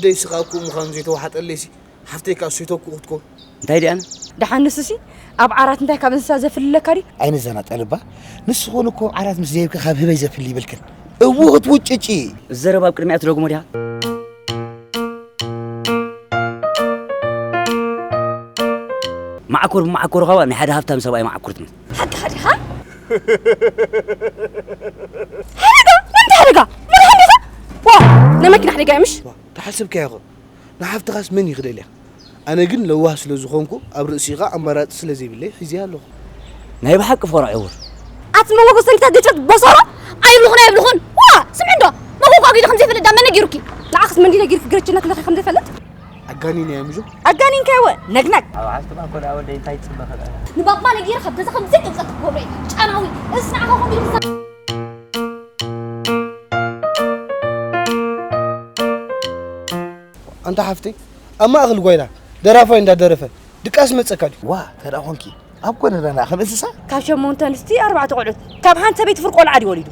ደይ ስኻ እኮ ምዃኑ ዘይተዋሓጠለይሲ ሓፍተይ ካብ ሰይተኩ ክትኮን እንታይ ደኣነ? ደሓን ንሱሲ ኣብ ዓራት እንታይ ካብ እንስሳ ዘፍልለካ ድዩ? ኣይንዘናጠልባ። ንሱ ኾን እኮ ዓራት ምስ ዘይብካ ካብ ህበይ ዘፍል ይብልክን። እውኽት ውጭጪ። ዘረባ ኣብ ቅድሚያ ትደግሞ ድያ? ማዕኮር ብማዕኮር ኻዋ ናይ ሓደ ሃብታም ሰብኣይ ማዕኮር ትመስል። ሓቂ ሓዲኻ? ሓደጋ? ወንዲ ሓደጋ? ወንዲ ሓደጋ? ዋ፣ ናይ መኪና ሓደጋ እዩ ምሽ? ተሓስብካዮ ኸ? ንሓፍትኻስ መን እዩ ክደልያ? ኣነ ግን ለዋህ ስለ ዝኾንኩ ኣብ ርእሲኻ ኣማራጺ ስለ ዘይብለይ ሒዝያ ኣለኹ። ናይ ብሓቂ ፍቕራ ዕውር። ኣቲ መጎጎ ሰንኪታ ደጭት በሶሮ ኣይብልኹን ኣይብልኹን። ዋ፣ ስምዒ እንዶ መጎጎ ኣጊዱ ከም ዘይፈልጥ ዳ መን ነጊሩኪ? ንዓኽስ መን ነጊሩኪ ግረችነት ለኺ ከም ዘይፈልጥ? ኣጋኒን እያ ምጆ? ኣጋኒንካዮ ነግነግ። ኣብ ዓስቲ ባኮ ዳ ወደይ እንታይ ይጽበ ኸዳ? ንባባ ነጊረ ካብ ገዛ ከም ዘይትውጸእ ትገብሮ እየ። ጨናዊ፣ እስ ንዓኻ ኾን ኢሉ ኣንታ ሓፍተይ፣ ኣብ ማእኸል ጓይላ ደራፋይ እንዳደረፈ ድቃስ መጸካ ድዩ? ዋ፣ ተራ ኾንኪ ኣብ ጎነና ከም እንስሳ? ካብ ሸሞንተ ኣንስቲ ኣርባዕተ ቆልዑት፣ ካብ ሓንቲ ሰበይቲ ፍርቂ ቆልዓ ድዩ ወሊዱ?